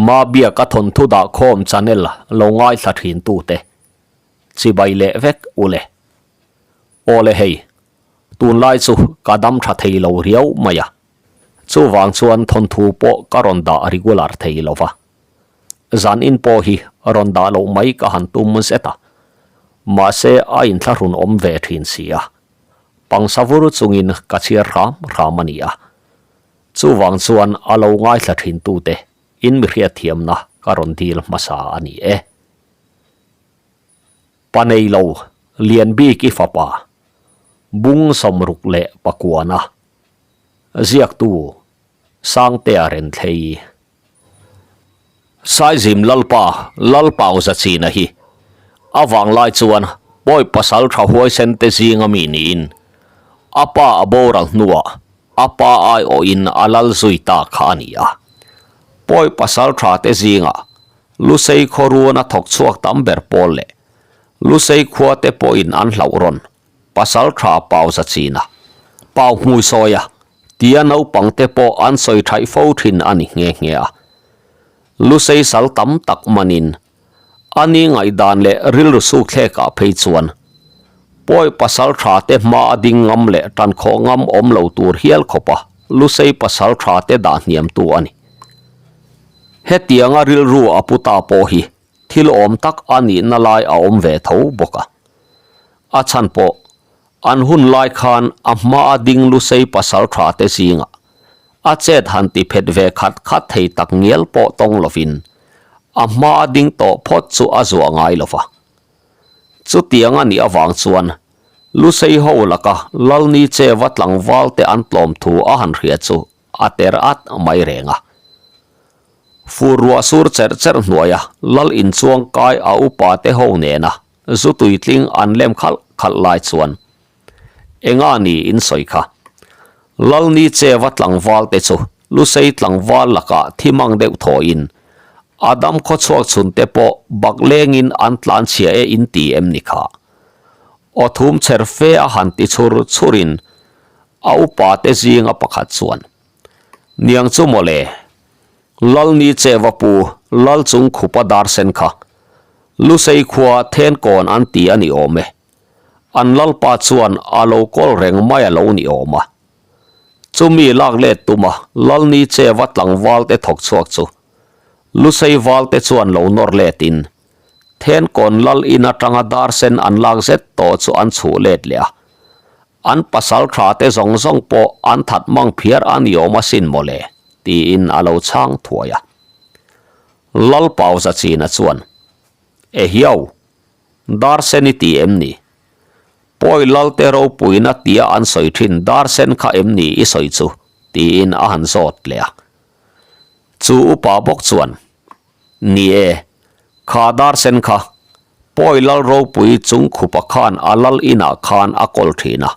Mabiaka thawnthu dahkhawm channel lo ngaithla thin tute chibai leh vek ule. Awle hei, tunlai chu ka dam tha thei lo riau mai a, chuvang chuan thawnthu pawh ka rawn dah regular thei lo va. Zan in pawh hi rawn dah loh mai ka han tum zet a, mahse a inthlahrun awm ve thin si a, pangsa vur chungin ka chhiar hram hram a ni a. Chuvang chuan a lo ngaithla thin tute in mi hriatthiamna ka rawn dil hmasa a ni e. Pa nei lo, lian bik i fapa, bung sawmruk leh pakuana, ziaktu Sangtea Renthlei. Saizim Lalpa, Lalpauza china hi a vanglai chuan pawi pasal tha huaisen te zinga mi niin a pa a boral hnuah a pa aiawhin a lal zui ta kha a ni a. Pawi pasal tha te zinga Lusei khawruana thawk chhuak tam ber pawl leh Lusei khua te pawhin an hlauh rawn pasal tha Pauza china Pau hmuisawia tia naupang te pawh an sawi thaih fo thin a ni nghe nghe a. Lusei sal tam tak manin a ni ngaihdan leh rilru suk thlekah phei chuan pawi pasal tha te hma a ding ngam leh tan khawh ngam awm lo tur hial khawpa Lusei pasal tha te dah hniam tu a ni. Hetianga rilru a pu ta pawh hi thil awm tak a nihna lai a awm ve tho bawk a. A chhan pawh An hun lai khan a hma a ding Lusei pasal tha te zingah a chet han ti phet ve khat khat thei tak ngial pawh tawng lovin a hma a ding tawh phawt chu a zuah ngai lo va. Chutiang a nih avang chuan Lusei ho laka Lalni Cheva tlangval te an tlawm thu a han hria chu a ter at mai reng a. Fur ruah sur cherh cherh hnuaia Lal inchuang kai a upa te ho nena Zu tuitling an lem khalh khalh lai chuan enga ni in sawi kha. Lalni Cheva tlangval te chu Lusei tlangval lakah thi mang deuh thawhin a dam khawchhuak chhun te pawh bak lengin an tlan chhia e in ti em ni kha. Aw thum chher fe a han ti chhur chhurin a upa te zinga pakhat chuan, Niang chu mawle, Lalni Cheva pu Lal chung khupa dar sen kha Lusei khua Thenkawn an ti a ni awm e. An lalpa chuan a lo kawl reng mai a lo ni awm a. Chumi lak let tuma Lalni Cheva tlangval te thawk chhuak chu Lusei val te chuan lo nawr letin Thenkawn lal in atanga dar sen an lak zet tawh chu an chhuh let leh a. An pasal tha te zawng zawng pawh an that mang phiar a ni awm asin mawle, tiin a lo chhang thuai a. Lalpauza china chuan, Ehiau, dar sen i ti em ni? Pawi Lalte ropuina tia an sawi thin dar sen kha em ni i sawi chu? tiin a han zawt leh a. Chu upa bawk chuan, Ni e, kha dar sen kha Pawi Lal ropui chung khupa khan a lal inah khan a kawl thin a.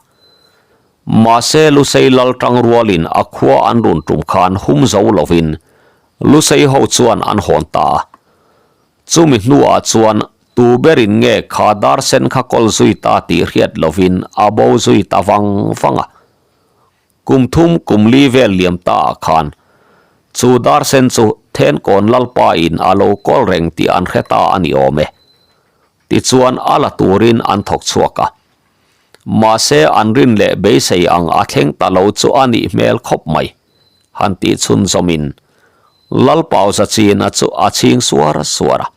Mahse Lusei Lal tang rualin a khua an run tum khan hum zo lovin Lusei ho chuan an hawn ta a. Chumi hnuah chuan tu berin nge kha dar sen kha kawl zui ta tih hriat lovin a bo zui ta vang vang a. Kum thum kum li vel liam ta ah khan chu dar sen chu Thenkawn Lalpa in a lo kawl reng tih an hre ta a ni awm e. Tichuan a la turin an thawk chhuak a. Mahse an rin leh beisei ang a thleng ta lo chu a nih hmel khawp mai, han tih chhunzawmin Lalpauza china chu a chhing suar suar a.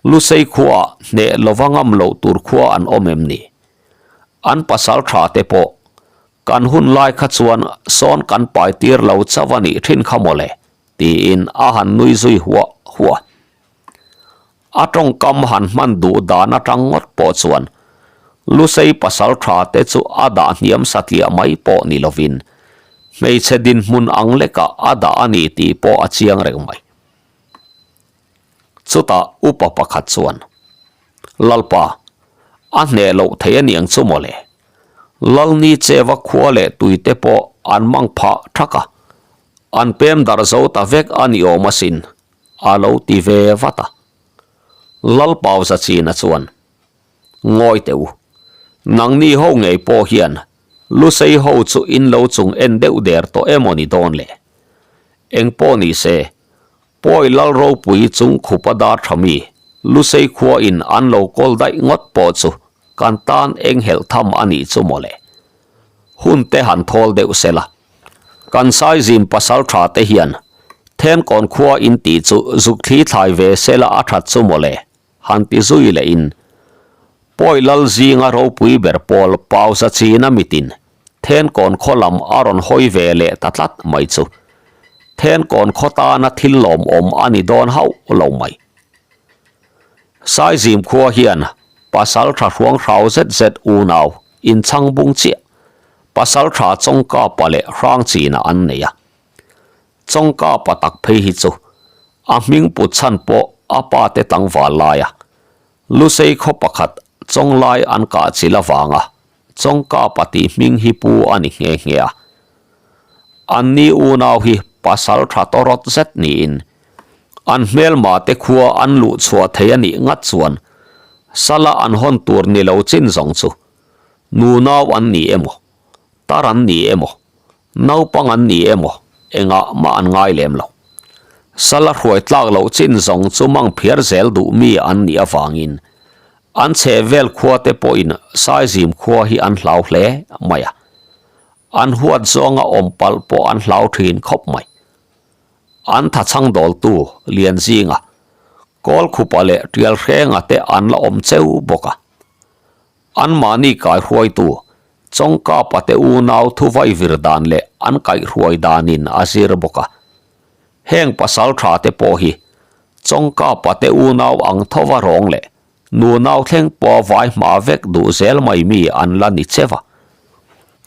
Lusei khuaah hneh lova ngam loh tur khua an awm em ni? An pasal tha te pawh kan hun lai kha chuan sawn kan pai tir lo chauh a nih thin kha mawle, tiin a han nui zui huah huah. A tawngkam han hman duh dan atang ngawt pawh chuan Lusei pasal tha te chu a dah hniam satliah mai pawh ni lovin hmeichhe dinhmun ang lekah a dah a ni tih pawh a chiang reng mai. Chutah upa pakhat chuan, Lalpa, a hneh loh thei a niang chu mawle. Lalni Cheva khua leh tuite pawh an mang phah thak a, an pem darh zo ta vek a ni awm asin, a lo ti ve vat a. Lalpauza china chuan, Ngawi teh u, nangni ho ngei pawh hian Lusei ho chu in lo chung en deuh der tawh emaw ni dawn le? Eng pawh ni se. Pawi Lal ropui chung khupa dar tha mi Lusei khua in an lo kawl daih ngawt pawh chu kan tan eng helh tham a nih chu mawle. Hun te han thawl deuh sela. Kan Saizim pasal tha te hian Thenkawn khua in tih chu zuk thli thlai ve sela a that chu mawle han ti zui leh in Pawi Lal zinga ropui ber pawl Pauza china mitin Thenkawn khaw lam a rawn hawi ve leh ta tlat mai chu Thenkawn khaw tana thil lawmawm a ni dawn hauh lo mai. Saizim khua hian pasal tha hruang hrau zet zet unau inchhang bung chiah pasal tha Chawngkapa leh Hrangchina an nei a. Chawngkapa tak phei hi chu a hming put chhan pawh a pa te tlangval laia Lusei khaw pakhat Chawnglai an kah chil avanga Chawngkapa tih hming hi pu a ni nghe nghe a. Anni unau hi pasal tha tawrawt zet niin an hmelma te khua an luh chhuah thei a nih ngat chuan sala an hawn tur ni lo chin zawng chu nunau an ni emaw, tar an ni emaw, naupang an ni emaw engah mah an ngai lem lo. Sala hruai tlak loh chin zawng chu mang phiar zel duh mi an nih avangin An chheh vel khua te pawhin Saizim khua hi an hlau hle mai a, an huat zawnga awm palh pawh an hlau thin khawp mai. An tha chhang dawltu Lianzinga, Kawlkhupa leh Tialhrenga te an la awm cheu bawk a. Anmahni kaihruaitu Chawngkapa te unau thuvai vir dan leh an kaihhruai danin a zir bawk a. Heng pasal tha te pawh hi Chawngkapa te unau ang thova rawng leh nunau thleng pawh vai hma vek duh zel mai mi an la ni che va.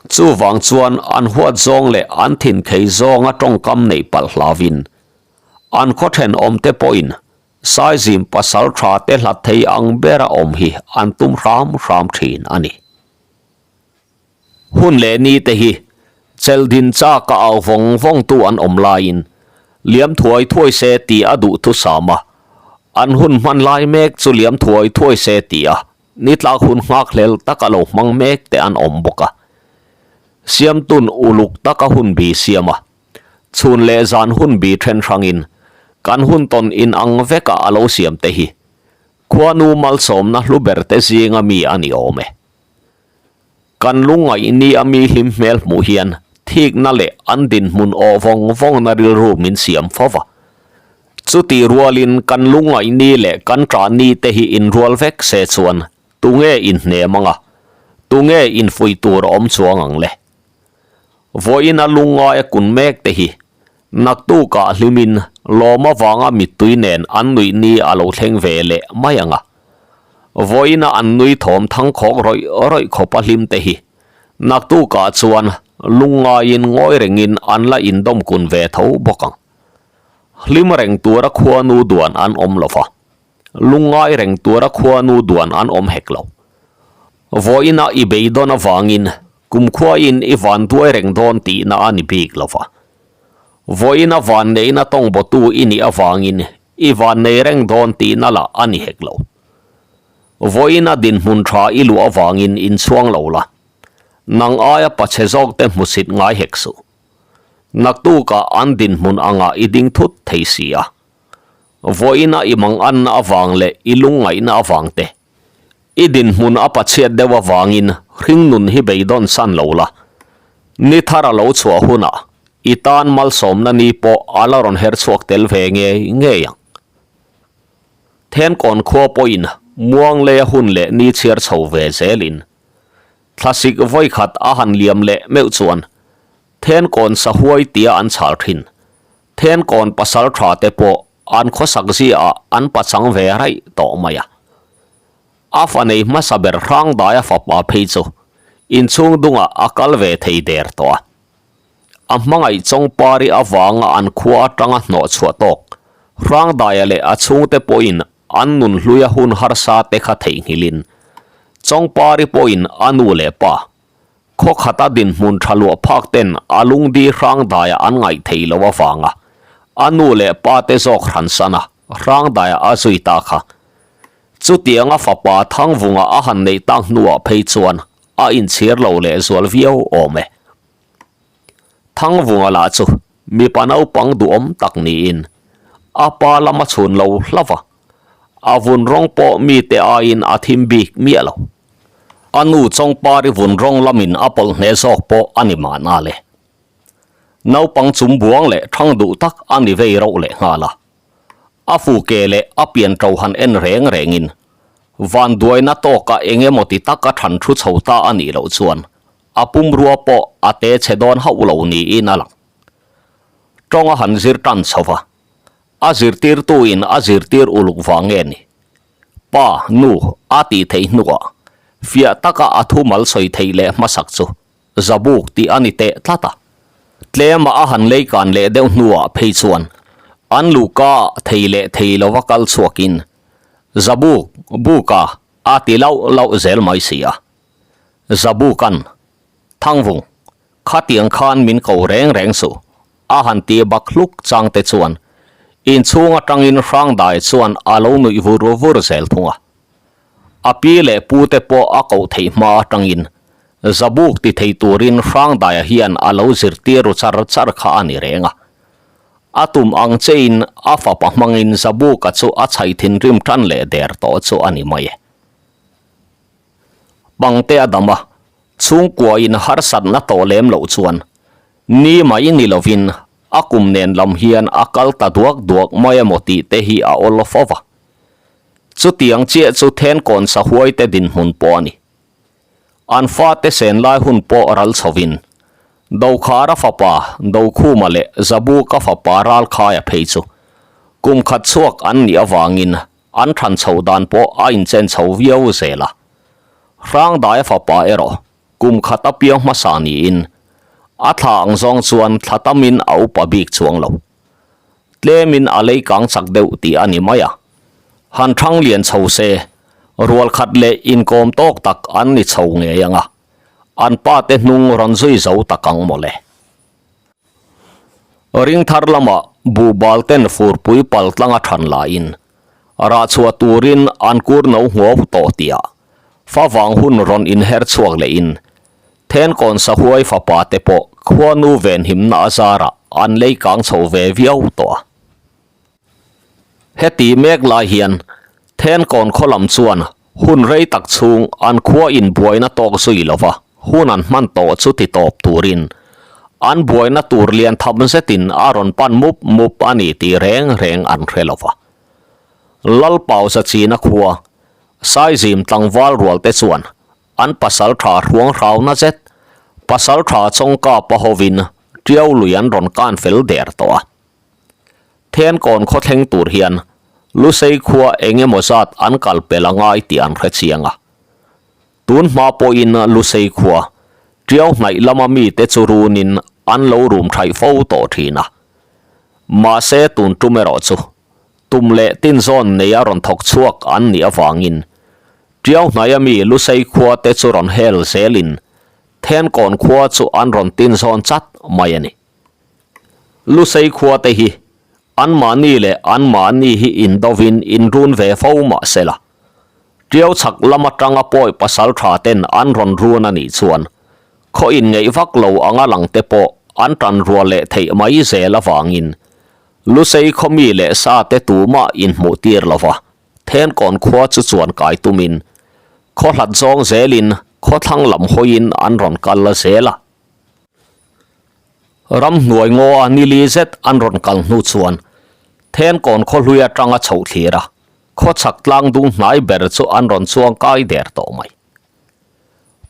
Chuvang chuan an huat zawng leh an thin khei zawnga tawngkam neih palh hlauvin an khaw thenawm te pawhin Saizim pasal tha te hlat thei ang bera awm hi an tum hram hram thin a ni. Hun leh ni te hi Cheldin chak a au vawng vawng tu an awm laiin liam thuai thuai se tih a duh thusam a, an hun hman lai mek chu liam thuai thuai se tih a nitlak hun nghakhlel taka lo hmang mek te an awm bawk a. Siamtun uluk taka hun bi siam a, chhun leh zan hun bi then hrangin kan hun tawn inang vekah a lo siam te hi khuanu malsawmna hlu ber te zinga mi a ni awm e. Kan lungngaih ni a mi hlim hmel hmuh hian thikna leh an dinhmun aw vawng vawngna rilru min siam fo va. Chutih rualin kan lungngaih ni leh kan ṭah ni te hi inrual vek se chuan tunge inhnem anga, tunge infuih tur a awm chuang ang le? Vawiin a lungngai a kun mek te hi naktukah hlimin lawm avanga mittui nen an nuih ni a lo thleng ve leh mai ang a. Vawiin a an nui thawm thang khawk rawih rawih khawp a hlim te hi naktukah chuan lungngaiin ngawi rengin an la indawm kun ve tho bawk ang. Hlim reng tura khuanu duan an awm lo va, lungngai reng tura khuanu duan an awm hek lo. Vawiin a i beidawn avangin Kumkhuain i van duai reng dawn tihna a ni bik lo va. Vawiin a vanneihna tawngbawtu i nih avangin i vannei reng dawn tihna lah a ni hek lo. Vawiin a dinhmun tha i luh avangin inchhuang lo la, nang aia pachhe zawkte hmusit ngai hek suh. Naktukah an dinhmun angah i ding thut thei si a. Vawiin a i manganna avang leh i lungngaihna avang te I dinhmun a pachhiat deuh avangin hringnun hi beidawn san lo la, ni thar a lo chhuah hunah i tan malsawmna ni pawh a la rawn her chhuak tel ve ngei ngei ang. Thenkawn khua pawhin muangleia hun leh ni chhiar chho ve zelin thlasik vawikhat a han liam leh meuh chuan Thenkawn sahuai tia an chhal thin. Thenkawn pasal tha te pawh an khawsak ziaah an pachang ve raih tawh mai a. A fa nei hmasa ber Hrangdaia fapa phei chu inchhung dungah a kal ve thei der tawh a. A hmangaih Chawngpari avanga an khua atanga hnawh chhuah tawk Hrangdaia leh a chhungte pawhin an nun hluia hun harsa te kha theihnghilhin Chawngpari pawhin a nu leh pa Khaw khata dinhmun tha luah phak ten a lungdi hrangdaia an ngaih theih loh avanga a nu leh pa te zawk hransan a hrangdaia a zui ta kha. Chutianga fapa Thangvunga a han neih tak hnuah phei chuan a inchhir lo leh zual viau awm e. Thangvunga lah chu mipa naupang duhawm tak niin. A pa lam a chhun lo hlauh a, a vun rawng pawh mite aiin a thim bik miah lo. A nu Chawngpari vun rawng lamin a pawlh hneh zawk pawh a ni mahna le. Naupang chum buang leh thang duh tak a ni vei rauh leh nghal a. A fu ke leh a pian ṭo han en reng rengin vanduaina tawka eng emaw ti taka ṭhan thu chho ta a nih loh chuan a pumrua pawh a te chhe dawn hauh lo niin a lang. Ṭawng a han zir ṭan chho va, a zirtirtuin a zirtir uluk vang nge ni? Pa, nu a tih theih hnuah fiah taka a thumal sawi theih leh hmasak chu Zabuk tih a ni teh tlat a. Tlema a han lei kan leh deuh hnuah phei chuan an luhka thei leh thei lova kal chhuakin Zabuk, buka a ti lauh lauh zel mai si a. Zabukan, Thangvung, khatiang khan min ko reng reng suh, a han ti bak hluk chang te chuan inchhung atangin Hrangdai chuan a lo nuih vur vur zel thung a. A pi leh pu te pawh a koh theih hma atangin Zabuk ti thei turin Hrangdaia hian a lo zirtir ru char char kha a ni reng a. A tum ang chein a fapa hmangin Zabuka chu a chhaih thinrim tan leh der tawh chu a ni mai e. Pangte a dam a, chhungkuain harsatna tawh lem loh chuan ni mai ni lovin a kum nen lam hian a kal ta duak duak mai emaw tih te hi a awl fo va. Chutiang chiah chu Thenkawn sahuaite dinhmun pawh a ni. An fate sen lai hun pawh ral chhovin, Dokhara fapa Dokhuma leh Zabuka fapa Ralkhaia phei chu kum khat chhuak an nih avangin an than chho dan pawh a inchen chho viau zel a. Hrangdaia fapa erawh kum khat a piang hmasa niin a thla ang zawng chuan thla tamin a upa bik chuang lo. Tlemin a lei kang chak deuh tih a ni mai a. Han thang lian chho se, rual khat leh inkawm tawk tak an ni chho ngei ang a, an pa te hnung rawn zui zo tak ang mawle. Ring thar lamah buhbal ten furpui pal tlang a than laiin rah chhuah turin an kur no nghuau tawh tihah favang hun rawn inher chhuak lehin Thenkawn sahuai fapa te pawh khuanu venhimna a zarah an lei kang chho ve viau tawh a. Heti mek lai hian Thenkawn khaw lam chuan hun rei tak chhung an khua in buaina tawk zui lova hun an hman tawh chu ti tawp turin an buaina tur lian tham zetin a rawn pan mup mup a ni tih reng reng an hre lova. Lalpauza china khua Saizim tlangval rual te chuan An pasal tha hruang hrauna zet, pasal tha chawngka pahovin Tiau lui an rawn kan fel der tawh a. Thenkawn khaw thleng tur hian Lusei khua eng emaw zat an kal pel a ngai tih an hre chiang a. Tun hma pawhin Lusei khua Tiau hnaih lama mite chu runin an lo rum thaih fo tawh thin a. Mahse tun tum erawh chu tum leh tinzawn neia rawn thawk chhuak an nih avangin Tiau hnaia mi Lusei khua te chu rawn hel zelin Thenkawn khua chu an rawn tin zawn chat mai a ni. Lusei khua te hi anmahni leh anmahni hi indovin inrun ve fo mah sela, Tiau chhak lam atanga pawi pasal tha ten an rawn run a nih chuan khaw inngeih vak lo anga lang te pawh an tan rual leh theih mai zel avangin Lusei khaw mi leh sa te tumah inhmuh tir lova Thenkawn khua chu chuan kai tumin khaw hlat zawng zelin khawthlang lam hawiin an rawn kal la zel a. Ramhnuai ngaw a nili zet an rawn kal hnu chuan Thenkawn khaw hlui atanga chhoh thlir a, khaw chhak tlang dung hnai ber chu an rawn chuang kai der tawh mai.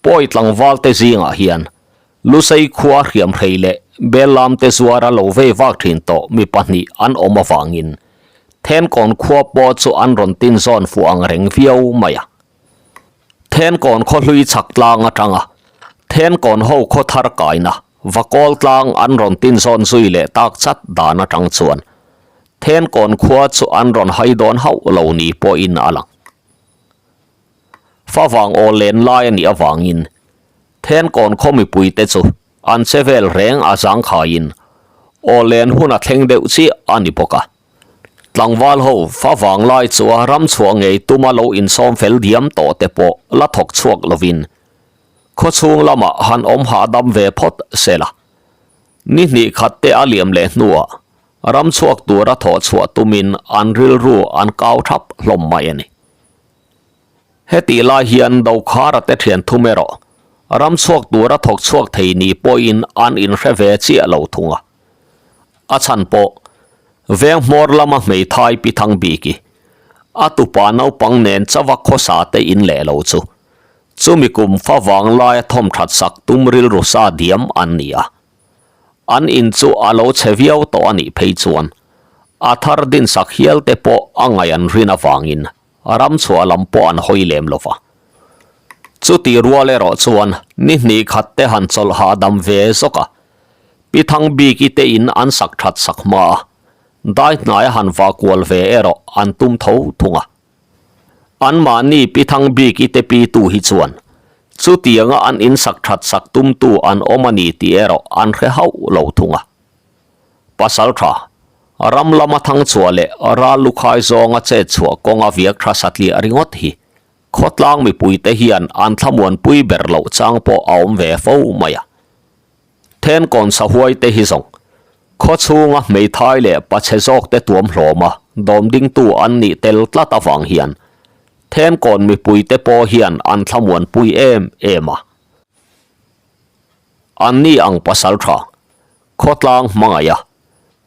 Pawi tlangval te zingah hian Lusei khua hriamhrei leh Bellam te zuara lo vei vak thin tawh mi pahnih an awm avangin Thenkawn khua pawh chu an rawn tin zawn fuh ang reng viau mai a. Thenkawn khaw hlui chhak tlang atanga Thenkawn ho khaw thar kaina Vakawl tlang an rawn tin zawn zui leh tak chat dan atang chuan Thenkawn khua chu an rawn hai dawn hauh lo ni pawhin a lang. Favang aw len lai a nih avangin Thenkawn khaw mipuite chu an che vel reng a zangkhaiin aw len hun a thleng deuh chiah a ni bawk a. Tlangval ho favang lai chu a ram chhuah ngei tuma lo insawm fel diam tawh te pawh la thawk chhuak lovin khaw chhung lamah han awm hahdam ve phawt se la. Ni hnih khat te a liam leh hnuah. Ram chhuak tura thawh chhuah tumin an rilru an kau thap hlawm mai a ni. Hetih lai hian Dokhara te thian thum erawh ram chhuak tura thawk chhuak thei ni pawhin an inhre ve chiah lo thung a. A chhan pawh veng hmawr lama hmeithai pi thang bik i a tupa naupang nen chauha khawsa te in leh lo chu chumi kum fa vang laia thawmthat sak tum rilru sa diam an ni a. An in chu a lo chhe viau tawh a nih phei chuan a thar dinsak hial te pawh a ngaih an rin avangin ram chhuah lam pawh an hawi lem lo va. Chuti rual erawh chuan ni hnih khat te han chawlh hahdam ve zawk a, Pi Thangbiki te in an sak that sak hma a, dai hnai a han vah kual ve erawh an tum tho thung a. Anmahni Pi Thangbiki te pitu hi chuan chutianga an in sak that sak tumtu an awm a ni tih erawh an hre hauh lo thung a. Pasal tha, ram lama thang chhuah leh ral lukhai zawnga chet chhuah kawnga viak tha satliah ringawt hi khawtlang mipuite hian an thlamuanpui ber loh chang pawh a awm ve fo mai a. Thenkawn sahuaite hi zawng khaw chhunga hmeithai leh pachhe zawkte tuam hlawma dawmdingtu an nih tel tlat avang hian Thenkawn mipuite pawh hian an thlamuanpui em em a. Anni ang pasal tha, khawtlang hmangaih a,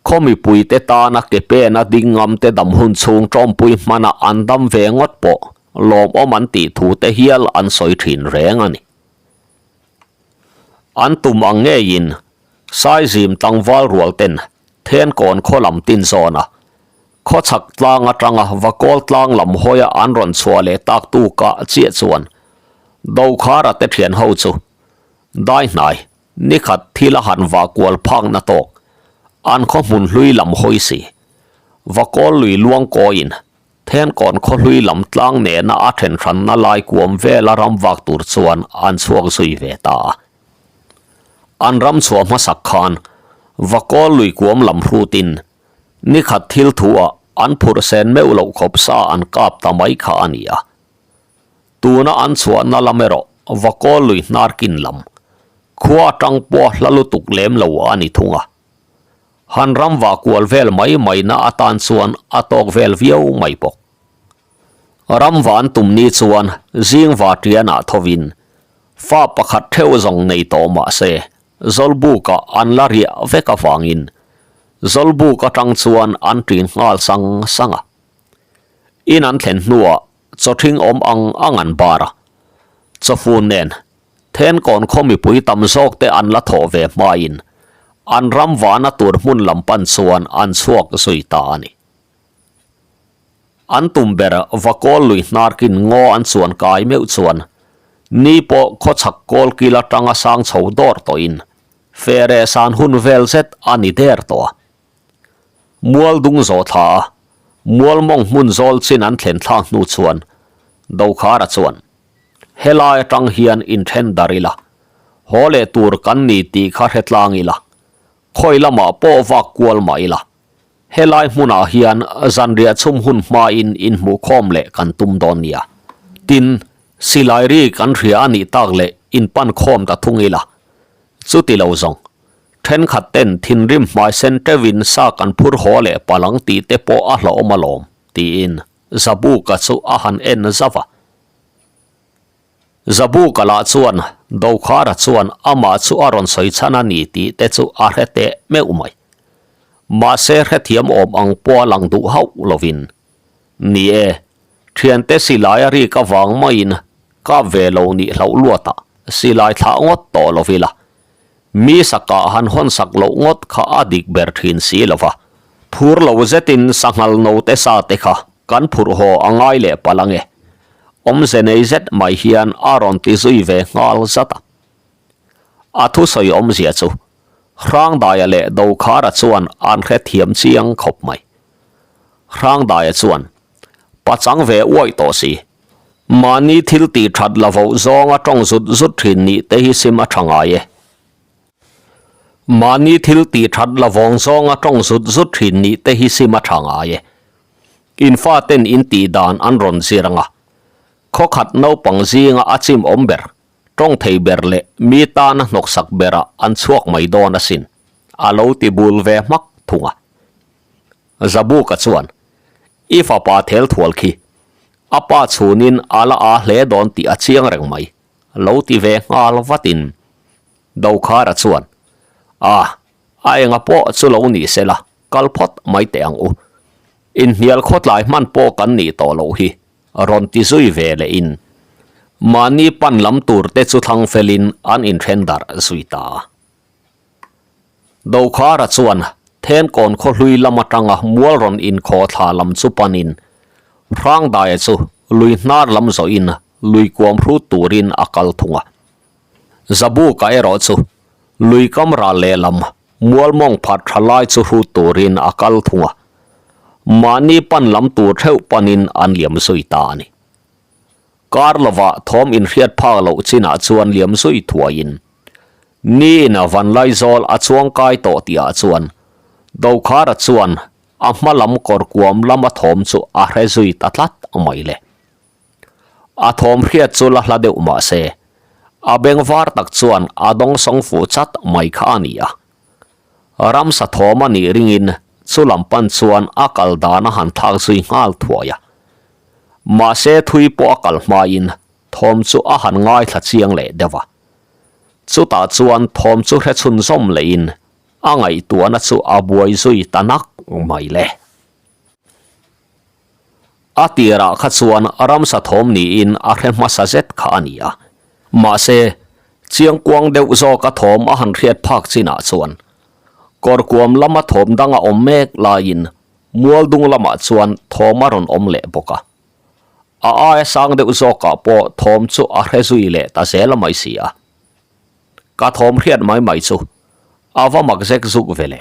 khaw mipuite tana ke pena ding ngamte dam hun chhung tawmpui hmana an dam ve ngawt pawh lawmawm an tih thu te hial an sawi thin reng a ni. An tum ang ngeiin Saizim tlangval rual ten Thenkawn khaw lam tin zawn a, khawchhak tlang atanga Vakawl tlang lam hawia an rawn chhuah leh tak tukah chiah chuan Dokhara te thian ho chu Dai hnai, nikhat thil a han vah kual phakna tawk, an khaw hmun hlui lam hawi si. Vakawl lui luang kawiin Thenkawn khaw hlui lam tlang nena a then hranna lai kuam vela ram vak tur chuan an chhuak zui ve ta a. An ram chhuah hmasak khan Vakawl lui kuam lam hrutin nikhat thil thu ah an phurh sen meuh loh khawp sa an kap ta mai kha a ni a. Tuna an chhuahna lam erawh Vakawl lui hnarkin lam, khua atang pawh hla lutuk lem lo a ni thung a. Han ram vah kual vel mai mai na atan chuan a tawk vel viau mai bawk. Ram vah an tum ni chuan zing va tianah thovin fa pakhat theuh zawng nei tawh mah se Zawlbukah an la riah vek avangin Zawlbuk atang chuan an ṭin nghal sang sang a. In an thlen hnuah Chawthing awm ang ang an bar a, chawfun nen Thenkawn khaw mipui tam zawk te an la thawh ve hmain an ram vahna tur hmun lam pan chuan an chhuak zui ta a ni. An tum ber Vakawl lui hnarkin ngaw an chuan kai meuh chuan ni pawh khawchhak kawl kil atanga sang chho dawr tawhin fere san hun vel zet a ni der tawh a. Mual dung zawh thla a, mual mawng hmun zawl chin an thlen thlak hnu chuan Dokhara chuan, Helai atang hian inthen dar ila, haw leh tur kan ni tih kha hre tlang ila, khawi lamah pawh vak kual mah ila, helai hmunah hian zanriah chhum hun hmain inhmuhkhawm leh kan tum dawn nia. Tin, silai ri kan hria a nih tak leh inpan khawm ta thung ila, chuti lo zawng Thenkhat ten thinrim hmai sen teuhin sa kan phur haw leh palh ang tih te pawh a hlauhawm alawm, tiin Zabuka chu a han en zauh a. Zabuka lah chuan Dokhara chuan amah chu a rawn sawi chhan a ni tih te chu a hre teh meuh mai. Mahse hrethiam awm ang pawh a lang duh hauh lovin, Ni e, thiante silai a rik avang maiin kap ve lo nih hlauh luatah silai thlah ngawt tawh lovila, Mi sakah han hawn sak loh ngawt kha a dik ber thin si lo va. Phur lo zetin sanghal note sa te kha kan phurh haw a ngai leh palh ange. Awmze nei zet mai hian a rawn ti zui ve nghal zat a. A thusawi awmzia chu Hrangdaia leh Dokhara chuan an hrethiam chiang khawp mai. Hrangdaia chuan, Pachang ve uaih tawh si. Mahni thil tih that la voh zawnga tawng zut zut thin nih te hi sim a tha ngai e. Mahni thil tih that la vawng zawnga tawng zut zut thin nih te hi sim a tha ngai e. In faten in tih dan an rawn zir anga. Khawkhat naupang zinga a chim awm ber, tawng thei ber leh mi tana hnawksak berah an chhuak mai dawn asin, a lo ti bul ve hmak thung a. Zabuka chuan, I fapa thel thual khi a pa chhunin a la aa hle dawn tih a chiang reng mai, lo ti ve nghal vatin Dokhara chuan, A, a enga pawh chu lo ni se la, kal phawt mai teh ang u. Inhnial khawtlai hman pawh kan nih tawh loh hi, rawn ti zui ve lehin mahni pan lam tur te chu thlang felin an inthen darh zui ta a. Dokhara chuan Thenkawn khawhlui lam atanga mual rawn inkhawh thla lam chu panin Hrangdaia chu lui hnar lam zawhin lui kuam hrut turin a kal thung a. Zabuka erawh chu lui kam ral lehlam mual mawng phat tha lai chu hrut turin a kal thung a, mahni pan lam tur theuh panin an liam zui ta a ni. Kar lovah thawm inhriat phak loh chinah chuan liam zui thuaiin niin a Vanlaizawl a chuang kai tawh tihah chuan Dokhara chuan a hma lam kawr kuam lama thawm chu a hre zui ta tlat mai le. A thawm hriat chu la hla deuh mah se, a beng var tak chuan a dawng sawng fuh chat mai kha a ni a. Ramsa thawm a nih ringin chu lam pan chuan a kal dan a han thlak zui nghal thuai a. Mahse thui pawh a kal hmain thawm chu a han ngaithla chiang leh deuh a. Chutah chuan thawm chu hre chhunzawm lehin a ngaihtuahna chu a buai zui ta nak mai le. A tirah kha chuan ramsa thawm niin a hre hmasa zet kha a ni a. Mahse, chiangkuang deuh zawka thawm a han hriat phak chinah chuan kawrkuam lama thawm dang a awm mek laiin mual dung lamah chuan thawm a rawn awm leh bawk a. A aia sang deuh zawkah pawh thawm chu a hre zui leh ta zel mai si a. Ka thawm hriat mai mai chu a va mak zek zuk ve le.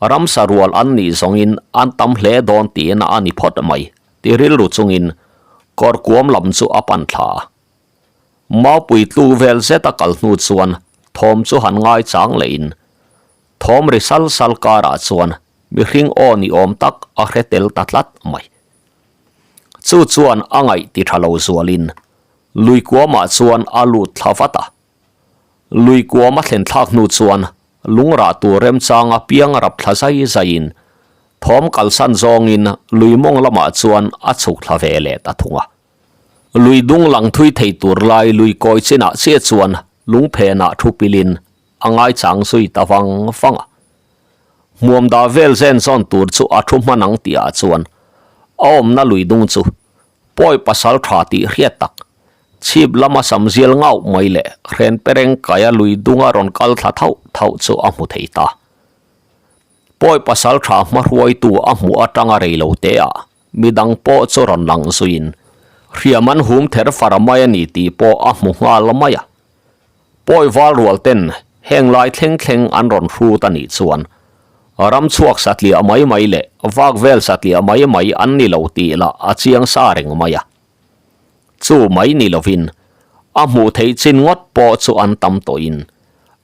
Ramsa rual an nih zawngin an tam hle dawn tiin a ni phawt mai ti rilru chungin kawr kuam lam chu a pan thla a. Maupui tlu vel zet a kal hnu chuan thawm chu han ngai chang lehin thawm ri sal sal karah chuan mihring aw ni awm tak a hre tel ta tlat mai. Chu chuan a ngaih ti tha lo zualin lui kuamah chuan a lut thla vat a. Lui kuam a thlen thlak hnu chuan lungrah tur remchanga piang rap thla zai zaiin thawm kalsan zawngin lui mawng lamah chuan a chhuk thla ve leh ta thung a. Lui dung lang thui thei tur lai lui kawi chinah chiah chuan lung phenah thu pilin a ngaichang zui ta vang vang a. Hmuam dah vel zen zawn tur chu a thu hman ang tihah chuan a awmna lui dung chu Pawi pasal tha tih hriat tak, chhip lama sam zial ngauh mai leh hren pereng kaia lui dunga rawn kal thla thauh thauh chu a hmu thei ta. Pawi pasal tha hmahruaitu a hmuh atanga rei lo te ah midang pawh chu rawn lang zuiin hriam an hum ther far mai a ni tih pawh a hmu nghal mai a. Pawi val rual ten heng lai thleng thleng an rawn hrut a nih chuan ram chhuak satliah mai mai leh vak vel satliah mai mai an ni lo tih lah a chiang sa reng mai a. Chu mai ni lovin a hmuh theih chin ngawt pawh chu an tam tawhin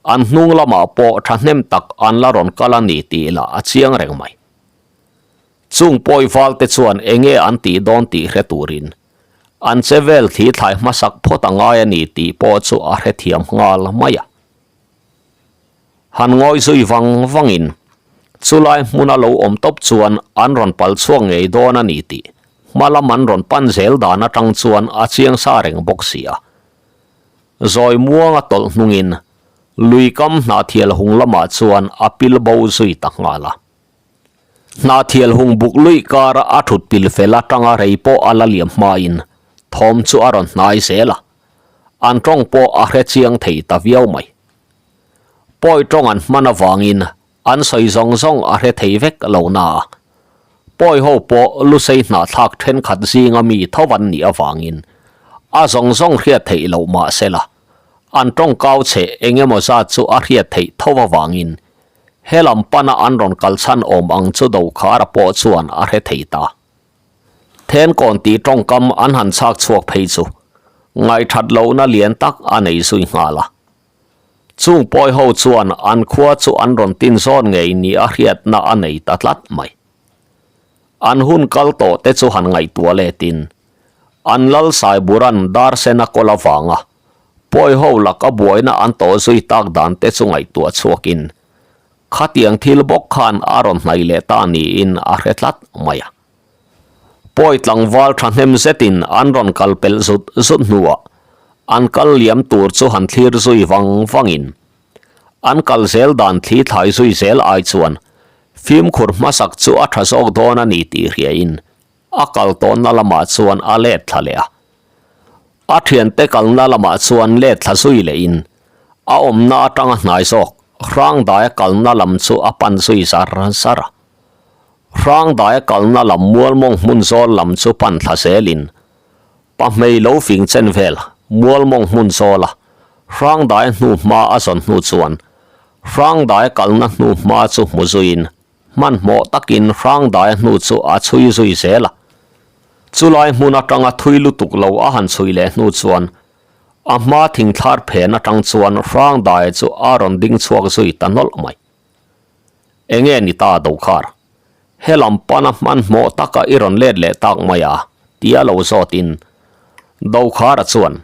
an hnung lamah pawh thahnem tak an la rawn kal a ni tih lah a chiang reng mai. Chung pawi val te chuan enge an tih dawn tih hre turin An che vel thli thlai hmasak phawt a ngai a ni tih pawh chu a hrethiam nghal mai a. Han ngawi zui vang vangin chulai hmuna lo awm tawp chuan an rawn pal chhuak ngei dawn a ni tih hma lam an rawn pan zel dan atang chuan a chiang sa reng bawk si a. Zawi muanga tawlh hnungin lui kam hnahthial hung lamah chuan a pil bo zui ta nghal a. Hnahthial hung buk luih kara a thut pil fel atanga rei pawh a la liam hmain thawm chu a rawn hnai zel a, an tawng pawh a hre chiang thei ta viau mai. Pawi tawng an hman avangin an sawi zawng zawng a hre thei vek lo na a, pawi ho pawh lusei hnahthlak thenkhat zinga mi tho an nih avangin a zawng zawng hriat theih loh mah sela an tawng kau chhe eng emaw zat chu a hriat theih tho avangin He lam pana an rawn kal chhan awm ang chu Dokhara pawh chuan a hre thei ta. Thenkawn tih tawngkam an han chhak chhuak phei chu ngaihthat lohna lian tak a nei zui nghal a. Chung pawi ho chuan an khua chu an rawn tin zawn ngei ni a hriatna a nei ta tlat mai. An hun kal tawh te chu han ngaihtuah letin an lal Saiburan dar sen a kawl avanga Pawi ho laka buaina an tawh zui tak dan te chu ngaihtuah chhuakin. Khatiang thil bawk khan a rawn hnaih leh ta niin a hre tlat mai a. Pawi tlangval thahnem zetin an rawn kal pelh zut zut hnuah an kal liam tur chu han thlir zui vang vangin an kal zel dan thli thlai zui zel ai chuan fimkhur hmasak chu a tha zawk dawn a ni tih hriain A kal tawnna lamah chuan a let thla leh a. A thiante kalna lamah chuan let thla zui lehin a awmna atanga hnai zawk Hrangdaia kalna lam chu a pan zui zar zar a. Hrangdaia kalna lam Mualmawng hmun zawl lam chu pan thla zelin pahmei lo fing chen vel Mualmawng hmun zawla Hrangdaia hnu hma a zawn hnu chuan Hrangdaia kalna hnu hma chu hmu zuiin Hmanhmawh takin Hrangdaia hnu chu a chhui zui zel a. Chulai hmun atanga thui lutuk lo a han chhui leh hnu chuan a hma thingthlar phen atang chuan Hrangdaia chu a rawn ding chhuak zui ta nawlh mai. Enge ni ta Dokhar? Helam pana hmanhmawh taka i rawn let leh tak mai a? tia lo zawtin Dokhara chuan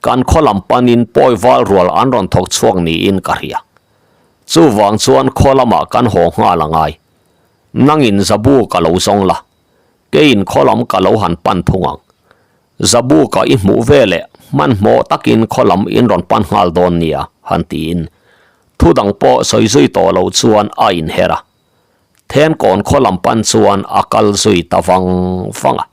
Kan khaw lam panin pawi val rual an rawn thawk chhuak niin ka hria. Chuvang chuan khaw lamah kan haw nghal a ngai. Nangin Zabu ka lo zawng la, keiin khaw lam ka lo han pan thung ang. Zabu ka i hmuh ve leh hmanhmawh takin khaw lam in rawn pan nghal dawn nia, han tiin thu dang pawh sawi zui tawh lo chuan a inher a. Thenkawn khaw lam pan chuan a kal zui ta vang vang a.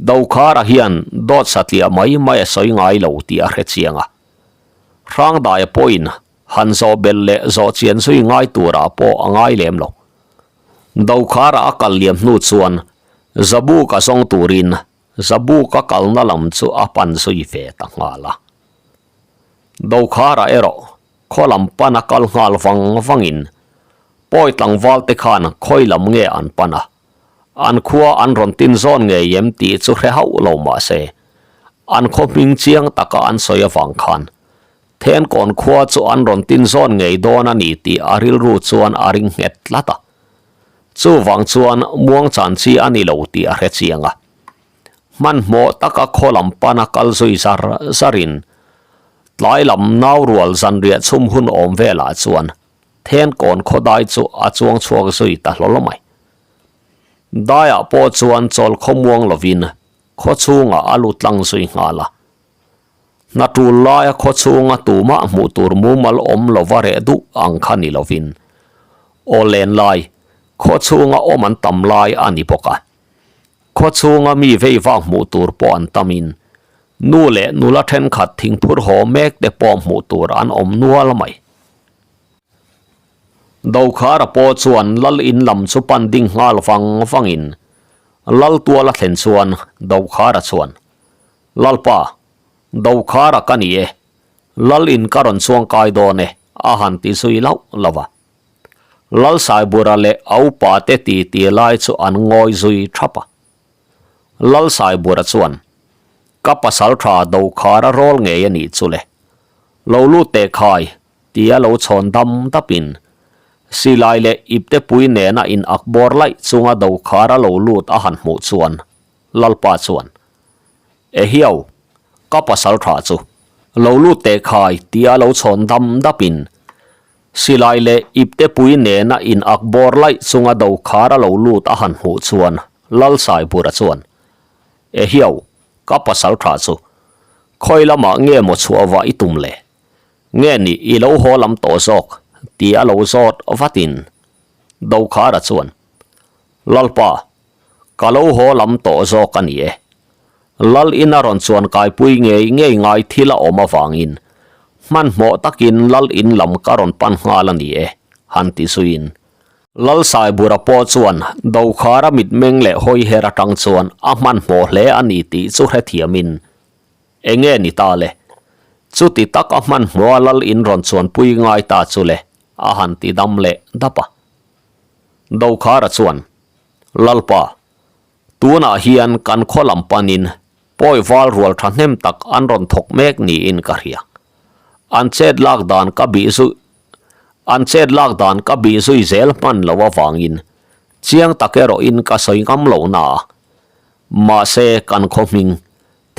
Dokhara hian dawt satliah mai mai a sawi ngai lo tih a hre chiang a. Hrangdaia pawhin han zawh belh leh zawh chian zui ngai turah pawh a ngai lem lo. Dokhara a kal liam hnu chuan Zabuka zawng turin Zabuka kalna lam chu a pan zui ve ta nghal a. Dokhara erawh khaw lam pan a kal nghal vang vangin pawi tlangval te khan khawi lam nge an pan a. An khua an rawn tin zawn ngei em tih chu hre hauh lo mah se, an khaw hming chiang taka an sawi avang khan Thenkawn khua chu an rawn tin zawn ngei dawn a ni tih a rilru chuan a ring nghet tlat a. Chuvang chuan muangchan chi a ni lo tih a hre chiang a. Hmanhmawh taka khaw lam pana kal zui zar zarin tlai lam nau rual zanriah chhum hun awm velah chuan Thenkawn khawdai chu a chuang chhuak zui ta hlawl mai. Daiah pawh chuan chawl khawmuang lovin khaw chhungah a lu tlang zui nghal a. Hna tul laia khaw chhunga tumah hmuh tur mumal awm lova reh duh ang kha ni lovin aw len lai khaw chhunga awm an tam lai a ni bawk a. Khaw chhunga mi vei vak hmuh tur pawh an tamin nu leh nula thenkhat thingphur haw mek te pawh hmuh tur an awm nual mai. Dokhara pawh chuan Lal in lam chu pan ding nghal vang vangin Lal tual a thlen chuan Dokhara chuan, Lalpa, Dokhara ka ni e, Lal in ka rawn chuang kai dawn e, a han ti zui lauh lauh a. Lal Saibura leh a upa te ti ti lai chu an ngawi zui thap a. Lal Saibura chuan, Ka pasal tha Dokhara rawl ngei a nih chu le. Lo lut teh khai, tia lo chhawn dam dapin silai leh iptepui nena in ak bawr laih chunga dokhar a lo lut a han hmuh chuan Lalpa chuan, Ehiau, ka pasal tha chu lo lut teh khai tia lo chhawn dam dapin silai leh iptepui nena in ak bawr laih chunga dokhar a lo lut a han hmuh chuan Lalsaibura chuan, Ehiau, ka pasal tha chu khawi lamah nge maw chhuah vah i tum le? Nge ni i lo haw lam tawh zawk ti a lo zawt vatin Dokhara chuan, Lalpa, ka lo haw lam tawh zawk a ni e. Lal ina rawn chuan kaipui ngei ngei ngai thil a awm avangin hmanhmawh takin Lal in lam ka rawn pan nghal a ni e, han ti zuiin. Lal Saibura pawh chuan Dokhara mitmeng leh hawiher atang chuan a hmanhmawh hle a ni tih chu hrethiamin Enge ni ta le? Chuti tak a hmanhmawh a lal in rawn chuanpui ngai ta chu le, a han ti dam leh dap a. Dokhara chuan, Lalpa, tunah hian kan khaw lam panin pawi val rual thahnem tak an rawn thawk mek niin ka hria. An chet lak dan ka bih zui an chet lak dan ka bih zui zel hman lo avangin chiang tak erawhin ka sawi ngam lo na a. Mahse kan khaw hming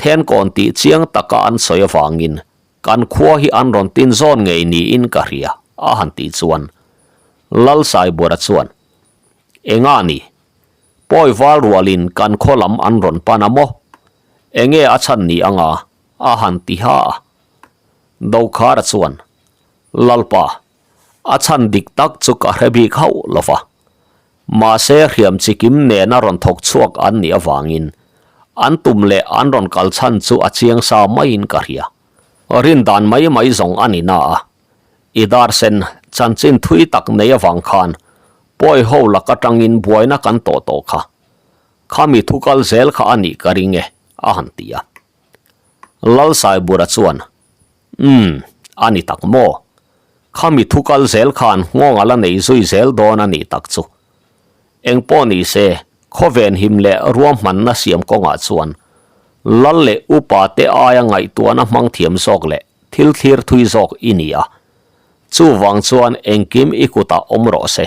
Thenkawn tih chiang taka an sawi avangin kan khua hi an rawn tin zawn ngei niin ka hria, a han tih chuan Lalsaibuara chuan, Enga ni? Pawi val rualin kan khaw lam an rawn pan a maw? Enge a chhan ni anga? a han ti ha a. Dokhara chuan, Lalpa, a chhan dik tak chu ka hre bik hauh lo va. Mahse hriam chikim nena rawn thawk chhuak an nih avangin an tum leh an rawn kal chhan chu a chiang sa maiin ka hria. Rin dan mai mai zawng a ni na a. I dar sen chanchin thui tak nei avang khan pawi ho lak atangin buaina kan tawh tawh kha. Khami thu kal zel kha a nih ka ring e, a han ti a. Lalsaibura chuan, Umm, a ni tak maw? Khami thu kal zel khan nghawng a la nei zui zel dawn a nih tak chu. Engpawh ni se, khawven him leh ruahmanna siam kawngah chuan Lal leh upa te aia ngaihtuahna hmang thiam zawk leh thil thlir thui zawk i ni a. Chuvang chuan engkim i kutah awm rawh se.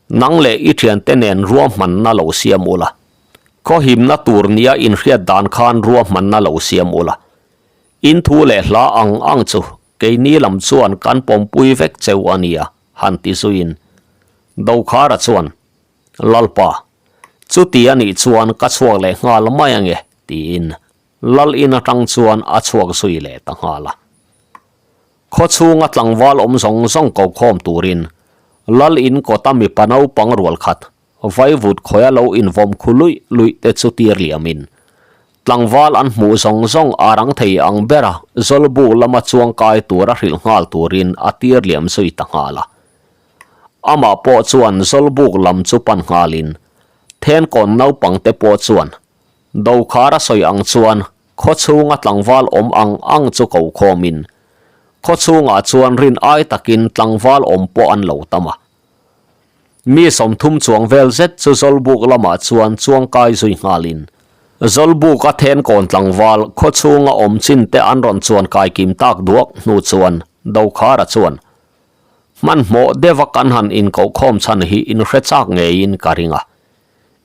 Nang leh i thiante nen ruahmanna lo siam ula. Khawhimna tur nia inhriat dan khan ruahmanna lo siam ula. In thu leh hla ang ang chu keini lam chuan kan pawmpui vek cheu a nia, han ti zuiin. Dokhara chuan, Lalpa, chuti a nih chuan ka chhuak leh nghal mai ange, tiin Lal in atang chuan a chhuak zui leh ta nghal a. Khaw chhunga tlangval awm zawng zawng ko khawm turin Lal in kawta mipa naupang rual khat Vaivut khawia lo invawm khu luih luih te chu tir liamin tlangval an hmuh zawng zawng a rang thei ang bera Zawlbuk lama chuang kai tura hrilh nghal turin a tir liam zui ta nghal a. Amah pawh chuan Zawlbuk lam chu pan nghalin Thenkawn naupang te pawh chuan Dokhar a sawi ang chuan khaw chhunga tlangval awm ang ang chu ko khawmin khaw chhungah chuan rin ai takin tlangval awm pawh an lo tam a. Mi 30 chuang vel zet chu Zawlbuk lamah chuan chuangkai zui nghalin Zawlbuka thenkawn tlangval khaw chhunga awm chin te an rawn chuan kai kim tak duak hnu chuan Dokhara chuan hmanhmawh deuha kan han inkohkhawm chhan hi inhre chak ngeiin ka ring a.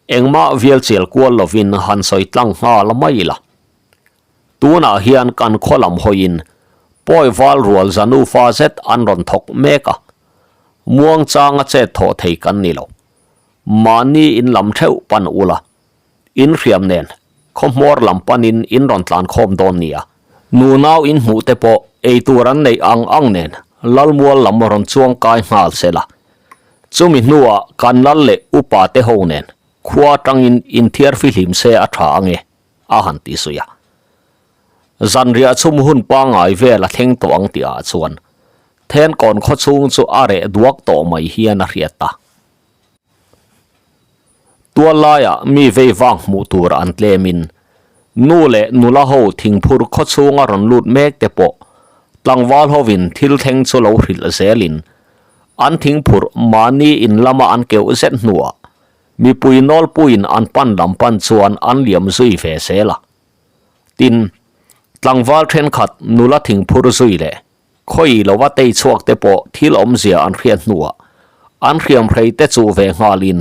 Engmah vial chial kual lovin han sawi tlang nghal mai ila. Tunah hian kan khaw lam hawiin pawi val rual za nufa zet an rawn thawk mek a, muang changa chet thawh thei kan ni lo. Mahni in lam theuh pan ula, in hriam nen khaw hmawr lam panin in rawn tlan khawm dawn nia. Nunau in hmuh te pawh eitur an neih ang ang nen Lalmual lam rawn chuang kai nghal sela. Chumi hnuah kan lal leh upa te ho nen khua atangin inthiar fihlim se a tha ange a han ti zui a. Zanriah chhum hun pangngai vel a thleng tawh ang tihah chuan Thenkawn khaw chhung chu a reh duak tawh mai hian a hriat a. Tual laiah mi vei vang hmuh tur an tlemin nu leh nula ho thingphur khaw chhunga rawn lut mek te pawh tlangval hovin thil thleng chu lo hrilh zelin an thingphurh mahni in lama an keuh zet hnuah mipui nawlpuiin an pan lam pan chuan an liam zui ve zel a. Tin, tlangval thenkhat nula thingphur zui leh Khawi lova tei chhuak te pawh thil awmzia an hriat hnuah an hriam hrei te chuh ve nghalin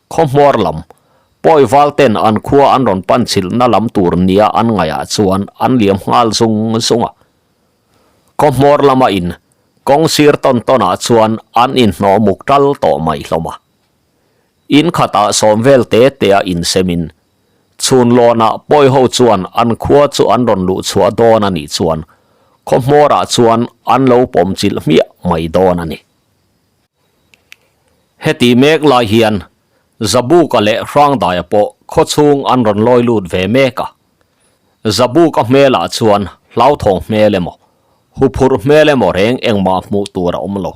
khaw hmuar lam pawi val ten an khua an rawn pan chilhna lam tur nia an ngaihah chuan an liam nghal zung zung a. Khaw hmuar lama in kawng sir tawn tawnah chuan an inhnawh muk tal tawh mai hlawm a. In khatah sawm vel te te a insemin Chhun lawnah pawi ho chuan an khua chu an rawn luh chhuah dawn a nih chuan khaw hmawrah chuan an lo pawm chilh hmiah mai dawn a ni. Heti mek lai hian Zabuka leh Hrangdaia pawh khaw chhung an rawn lawi lut ve mek a. Zabuka hmelah chuan hlauthawng hmel emaw, huphurh hmel emaw reng engmah hmuh tur a awm lo.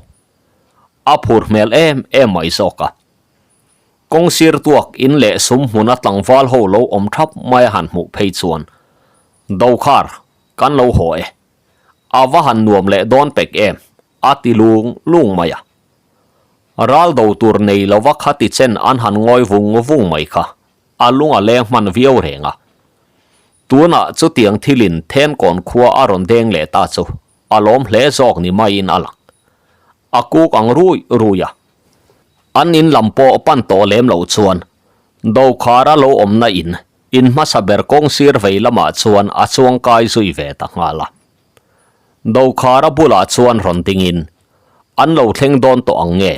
A phur hmel em em mai zawk a. Kawng sir tuak in leh sum hmuna tlangval ho lo awm thap mai a han hmuh phei chuan Dokhar kan lo haw e, a va han nuam leh dawn pek em a ti lung lung mai a. Ral do tur nei lova khati chen an han ngawi vung vung mai kha a lung a leng hman viau reng a. Tunah chutiang thilin Thenkawn khua a rawn deng leh ta chu a lawm hle zawk ni maiin a lang. A kuk ang rui rui a. An in lam pawh pan tawh lem loh chuan Dokhara lo awmna in in hmasa ber kawng sir vei lamah chuan a chuang kai zui ve ta nghal a. Dokhara bulah chuan rawn dingin. An lo thleng dawn tawh ang nge?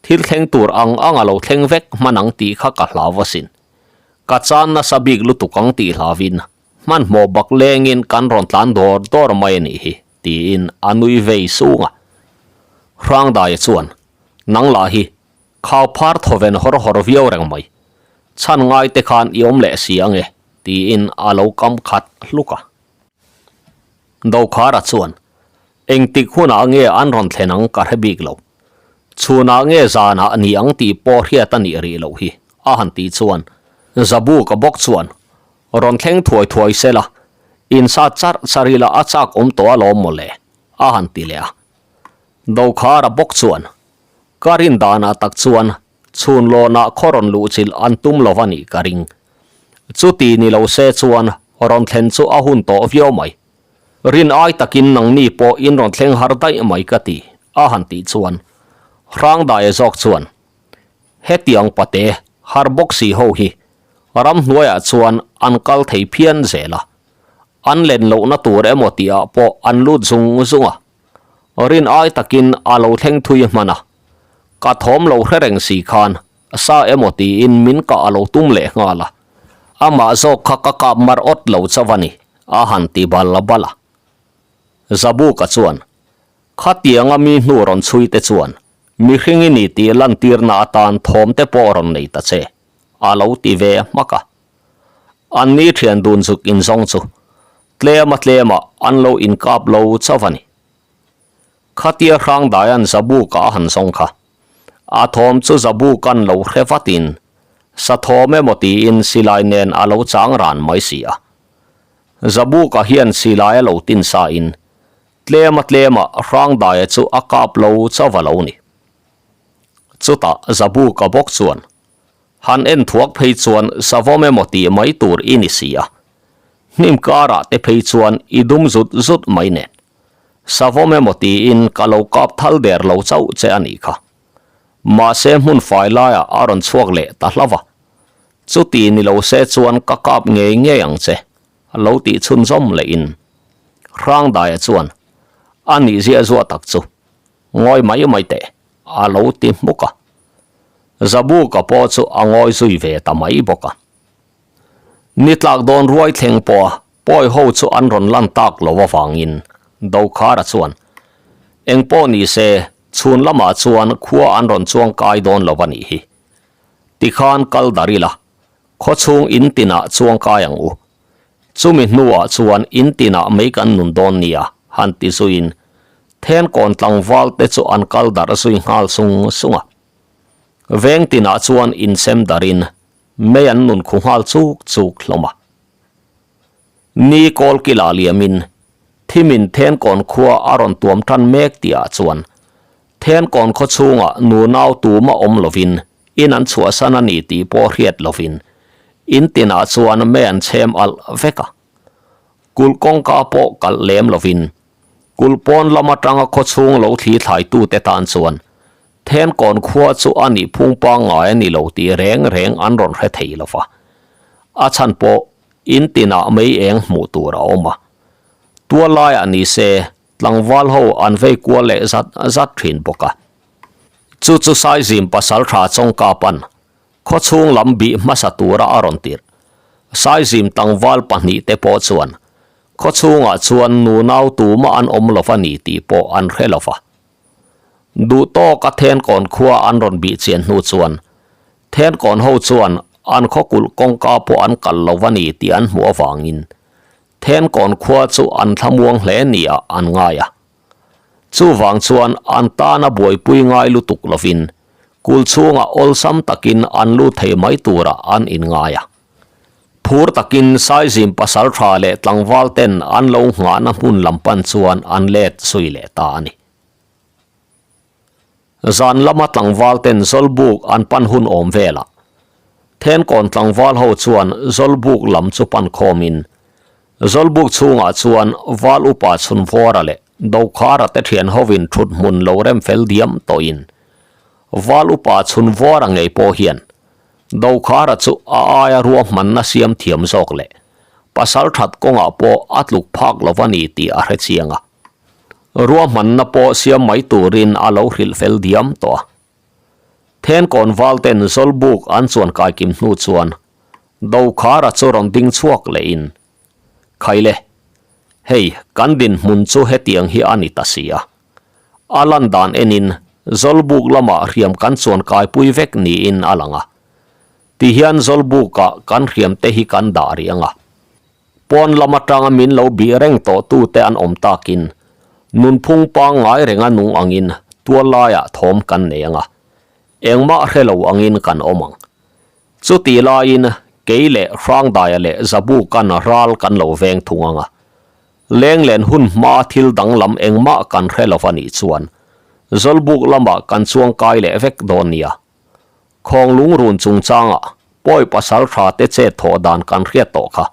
Thil thleng tur ang ang a lo thleng vek hman ang tih kha ka hlau asin. Ka chan nasa bik lutuk ang tih hlauvin hmanhmawh bak lengin kan rawn tlan dawr dawr mai a nih hi, tiin a nui vei sung a. Hrangdaia chuan, Nang lah hi, khau phar thawven hawr hawr viau reng mai. Chhan ngai te khan i awm leh si ang e, tiin a lo kam khat hluk a. Dokhara chuan, Engtik hunah nge an rawn thlen ang ka hre bik lo. Chhunah nge zanah ni ang tih pawh hriat a nih rih loh hi, a han tih chuan Zabuka bawk chuan, Rawn thleng thuai thuai se la, insat charh charh ila a chak awm tawh alawm mawle, a han ti leh a. Dokhara bawk chuan, Ka rin danah tak chuan chhun lawnah khaw rawn luhchilh an tum lo a nih ka ring. Chuti ni lo se chuan rawn thlen chu a hun tawh viau mai. Rin ai takin nangni pawh in rawn thleng har daih mai ka ti, a han tih chuan Hrangdaia zawk chuan, Hetiang pate har bawk si ho hi ramhnuaiah chuan an kal thei phian zel a, an len lohna tur emaw tihah pawh an lut zung zung a, rin ai takin a lo thleng thui hman a, ka thawm lo hre reng si khan sa emaw tiin min kah a lo tum leh nghal a, amah zawk kha ka kap mar awt lo chauh a ni, a han ti bal bal a. Zabuka chuan, Khatianga mi hnu rawn chhui te chuan mihring i ni tih lantirna atan thawm te pawh rawn nei ta che, a lo ti ve hmak a. An ni thian dun zuk inzawng chu tlema tlemah an lo inkap lo chauh a ni. Khatia Hrangdaia'n Zabuka a han zawng kha, a thawm chu Zabuka'n lo hre vatin sa thawm emaw tiin silai nen a lo chang ran mai si a. Zabuka hian silai a lo tin sain tlema tlema Hrangdaia chu a kap lo chauh a lo ni. Chutah Zabuka bawk chuan Han en thuak phei chuan savawm emaw tih mai tur i ni si a, hnim karah te phei chuan i dum zut zut mai nen. Savawm emaw tiin ka lo kap thal der lo chauh che a nih kha. Mahse hmun fai laiah a rawn chhuak leh ta hlauh a, chuti ni lo se chuan ka kap ngei ngei ang che, lo tih chhunzawm lehin Hrangdaia chuan a nih ziah zuah tak chu ngawi mai mai teh a lo ti hmuk a. Zabuka pawh chu a ngawi zui ve ta mai bawk a. Ni tlak dawn ruai thleng pawha pawi ho chu an rawn lan tak lo avangin Dokhara chuan eng pawh ni se chhun lamah chuan khua an rawn chuang kai dawn lo a nih hi. Tikhan kal dar ila, khaw chhung in tinah chuang kai ang u. Chumi hnuah chuan in tinah mei kan nun dawn nia, han ti zuiin Thenkawn tlangval te chu an kal darh zui nghal sung sung a. Veng tinah chuan insem darin mei an nun khu nghal chuk chuk hlawm a. Ni kawl kila liamin thimin Thenkawn khua a rawn tuam tan mek tihah chuan Thenkawn khaw chhungah nunau tuma awm lovin in an chhuahsan a ni tih pawh hriat lovin in tinah chuan mei an chhem alh vek a. Kulh kawngka pawh kalh lem lovin Kulh pawn lam atanga khaw chhung lo thli thlaitute tan chuan Thenkawn khua chu a nih phung pangngai a ni lo tih reng reng an rawn hre thei lo va. A chhan pawh in tinah mei eng hmuh tur a awm a. Tual laiah ni se tlangval ho an vei kual leh zat zat thin bawk a. Chu chu Saizim pasaltha chawngka pan Khaw chhung lam bih hmasa tura a rawn tirh. Saizim tlangval pahnihte pawh chuan khaw chhungah chuan nunau tumah an awm lo va ni tih pawh an hre lo va. Duh tawka Thenkawn khua an rawn bih chian hnu chuan Thenkawn ho chuan an khaw kulh kawngka pawh an kal lo va ni tih an hmuh avangin Thenkawn khua chu an thlamuang hle niah an ngai a. Chuvang chuan an tana buaipui ngai lutuk lovin kul chhungah awlsam takin an lut thei mai turah an inngai a. Phur takin Saizim pasal tha leh tlangval ten an lo nghahna hmun lam pan chuan an let zui leh ta a ni. Zan lama tlangval ten Zawlbuk an pan hun awm velah Thenkawn tlangval ho chuan Zawlbuk lam chu pan khawmin Zawlbuk chhungah chuan Val upa Chhunvawra leh Dokhara te thian hovin thut hmun lo rem fel diam tawhin Val upa Chhunvawra ngei pawh hian Dokhara chu a aia ruahmanna siam thiam zawk leh pasal that kawngah pawh a tluk phak lo a ni tih a hre chiang a. Ruahmanna pawh siam mai turin a lo hrilh fel diam tawh a. Thenkawn valten Zawlbuk an chuan kaikim hnu chuan Dokhara chu rawn ding chhuak lehin, Khaile, hei kan dinhmun chu hetiang hi a ni ta si a. A lan dan enin Zawlbuk lamah hriam kan chuan kaipui vek niin a lang a. Tihian Zawlbukah kan hriamte hi kan dah rih ang a. Pawn lam atanga min lo bih reng tawh tute an awm takin nunphung pangngai renga nung angin tual laiah thawm kan nei ang a, engmah hre lo angin kan awm ang. Chutih laiin kei leh Hrangdaia leh Zabukan ral kan lo veng thung ang a, lenglen hun hmaa thil danglam engmah kan hre lo va nih chuan Zawlbuk lamah kan chuangkai leh vek dawn nia. Khawng lungrun chungchangah pawi pasal tha te chet thawh dan kan hriat tawh kha.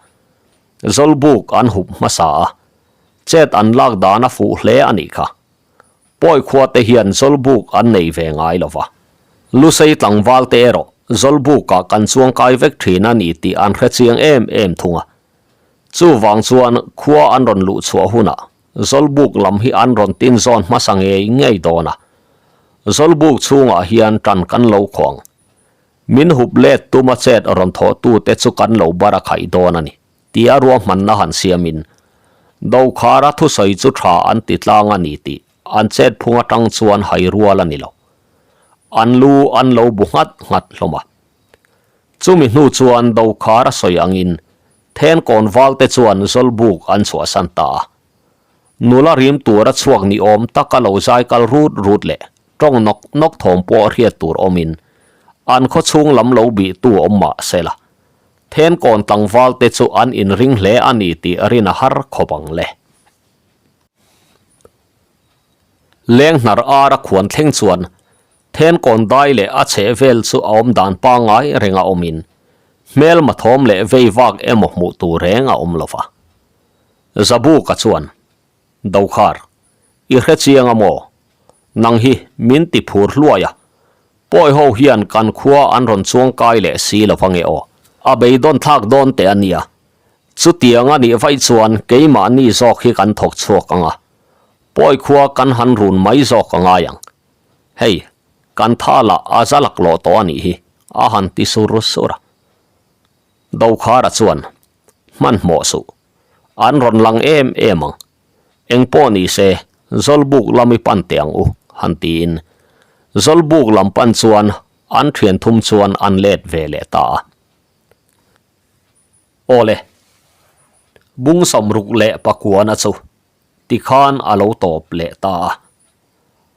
Zawlbuk an hup hmasa a, chet an lak dan a fuh hle a nih kha. Pawi khua te hian Zawlbuk an nei ve ngai lo va. Lusei tlangval te erawh Zawlbukah kan chuangkai vek thin a ni tih an hre chiang em em thung a. Chuvang chuan khua an rawn luh chhuah hunah Zawlbuk lam hi an rawn tin zawn hmasa ngei ngei dawn a. Zawlbuk chhungah hian tan kan lo khuang. Min hup let tuma chet rawn thawh tute chu kan lo bar a khaih dawn a ni, tia ruahmanna han siamin Dokhara thusawi chu tha an ti tlang a ni tih an chet phung atang chuan hai rual a ni lo. An lu an lo bu nghat nghat hlawm a. Chumi hnu chuan Dokhara sawi angin Thenkawn valte chuan Zawlbuk an chhuahsan ta a. Nula rim tura chhuak ni awm taka lo zai kal rut rut leh tawng nawk nawk thawm pawh hriat tur awmin an khaw chhung lam lo bih tu awm mah se la, Thenkawn tlangvalte chu an inring hle a ni tih rin a har khawp ang le. Lenghnar ara khuan thleng chuan Thenkawn dai leh a chheh vel chu a awm dan pangngai renga awmin hmelma thawm leh vei vak emaw hmuh tur reng a awm lo va. Zabuka chuan, Dokhar, i hre chiang a maw? Nang hi min ti phur hluai a, pawi ho hian kan khua an rawn chuang kai leh si lo va nge aw? A beidawn thlak dawn teh a nia. Chutiang a nih vaih chuan keimahni zawk hi kan thawk chhuak ang a, pawi khua kan han run mai zawk a ngai ang. Hei, kan tha lah a za laklawh tawh a nih hi, a han ti sur sur a. Dokhara chuan, Hmanhmawh suh. An rawn lang em em ang. Eng pawh ni se, Zawlbuk lam i pan teh ang u, han tiin. Zawlbuk lam pan chuan an thian thum chuan an let ve leh ta a. Awle, bung sawmruk leh pakuana chu tikhan a lo tawp leh ta a.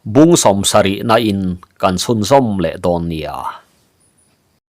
Bung sawmsarihna in kan chhunzawm leh dawn nia.